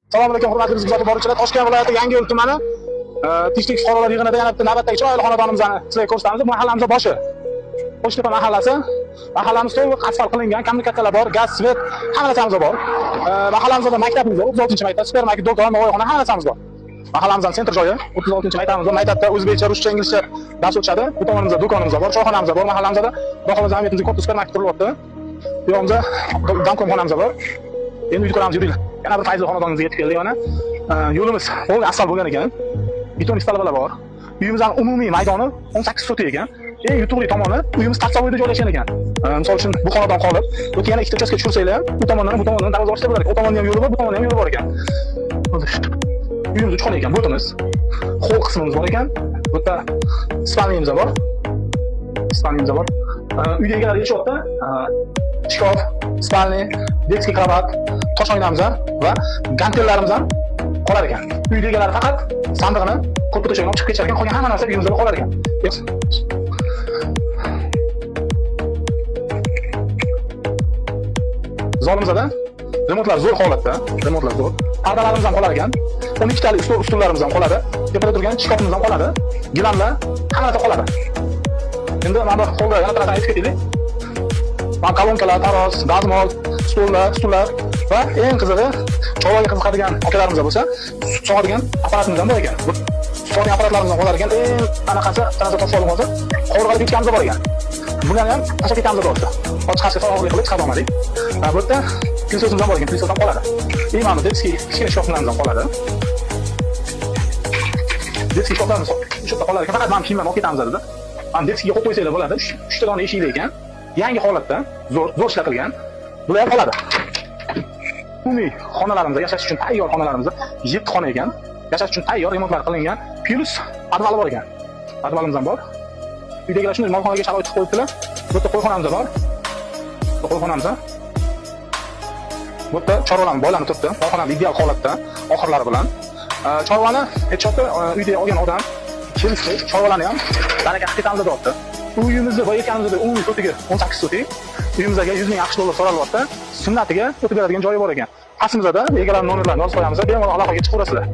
Assalomu alaykum, hurmatli bizni kuzatib boruvchilar. Toshkent viloyati Yangiyo'l tumani Tinchlik fuqarolar yig'inida yana bitta navbatdagi chiroyli xonadonimizni sizlarga ko'rsatamiz. Mahallamiz boshi. Qo'shtepa mahallasi. Mahallamiz to'liq asfalt qilingan, kommunikatsiyalar bor, gaz, svet, hamma narsamiz bor. Mahallamizda maktabimiz bor, 36-maktab, supermarket, do'kon, novvoyxona, hamma narsamiz bor. Mahallamizning центр joyi, 36-maktabimiz bor. Maktabda o'zbekcha, ruscha, inglizcha dars o'tishadi. Bu tomonimizda do'konimiz bor, choyxonamiz bor mahallamizda. Xudo xohlasa, jamiyatimizda katta supermarket qurilyapti. Bu yog'imizda damkomxonamiz bor. Endi uyni ko'ramiz, yuringlar. Yana bir fayzli xonadonimizga yetib keldik mana. Yo'limiz to'liq asfalt bo'lgan ekan. Beton istalovalar bor. Uyimizning umumiy maydoni 18 sotik ekan. Eng yutuqli tomoni, uyimiz Tarsavoyda joylashgan ekan. Misol uchun, bu xonadon qolib, bu yerga yana ikkita uchastka tushirsanglar ham, bu tomondan ham, bu tomondan darvoza ochsa bo'lar ekan. U tomonda ham yo'li bor, bu tomonda ham yo'li bor ekan. Hozir uyimiz uch xona ekan, bu o'timiz. Холл qismimiz bor ekan. Bu yerda спальня miz bor. Спальня miz bor. Uyda egalari yashyapti. Shkaf, спальня, детский кровать, tosh oynamiz va gantellarimiz ham qolar ekan. Uyda egalari faqat sandig'ini, ko'rpa to'shagini olib chiqib ketishar ekan, qolgan hamma narsa uyimizda qolar ekan. Zolimizda remontlar zo'r holatda, remontlar zo'r. Pardalarimiz ham qolar ekan. 12 talik stol, stullarimiz ham qoladi. Tepada turgan shkafimiz ham qoladi. Gilamlar, hamma narsa qoladi. Endi mana bu holda yana bitta narsani aytib ketaylik. Mana kolonkalar, taroz, dazmol, stollar, stullar va eng qizig'i, chorvaga qiziqadigan akalarimiz bo'lsa, sut sog'adigan apparatimiz ham bor ekan. Bu sut sog'adigan apparatlarimiz ham qolar ekan. Eng anaqasi, bitta narsa topib oldim hozir. Qovurg'ali pechkamiz bor ekan. Buni ham tashlab ketamiz deyapti. Hozir chiqarishga og'irlik qilib chiqara olmadik. Va bu yerda пылесос imiz ham bor ekan, пылесос ham qoladi. И mana bu детский kichkina shkaflarimiz ham qoladi. Детский shkaflarimiz o'sha yerda qolar ekan. Faqat mana kiyimlarni olib ketamiz dedi. Mana детский ga qo'yib qo'ysanglar bo'ladi. Uchta dona eshikli ekan. Yangi holatda, zo'r, zo'r ishlatilgan. Bular ham qoladi. Umumiy xonalarimizda yashash uchun tayyor xonalarimizda 7 xona ekan. Yashash uchun tayyor, remontlar qilingan. Плюс podvali bor ekan. Podvalimiz ham bor. Uydagilar shunday molxonaga sharoit qilib qo'yibdilar. Bu yerda qo'yxonamiz bor. Bu qo'yxonamiz. Bu yerda chorvalarni boylanib turibdi. Molxonamiz ideal holatda, oxirlari bilan. Chorvani aytishyapti, uyda olgan odam kelishdi, chorvalarni ham baraka qilib ketamiz deyapti. Uyimizni boya aytganimizdek umumiy sotigi 18 sotik. Uyimizga 100 ming AQSh dollar so'ralyapti. Sunnatiga o'tib beradigan joyi bor ekan. Pastimizda egalarning nomerlarini yozib qo'yamiz. Bemalol aloqaga chiqaverasizlar.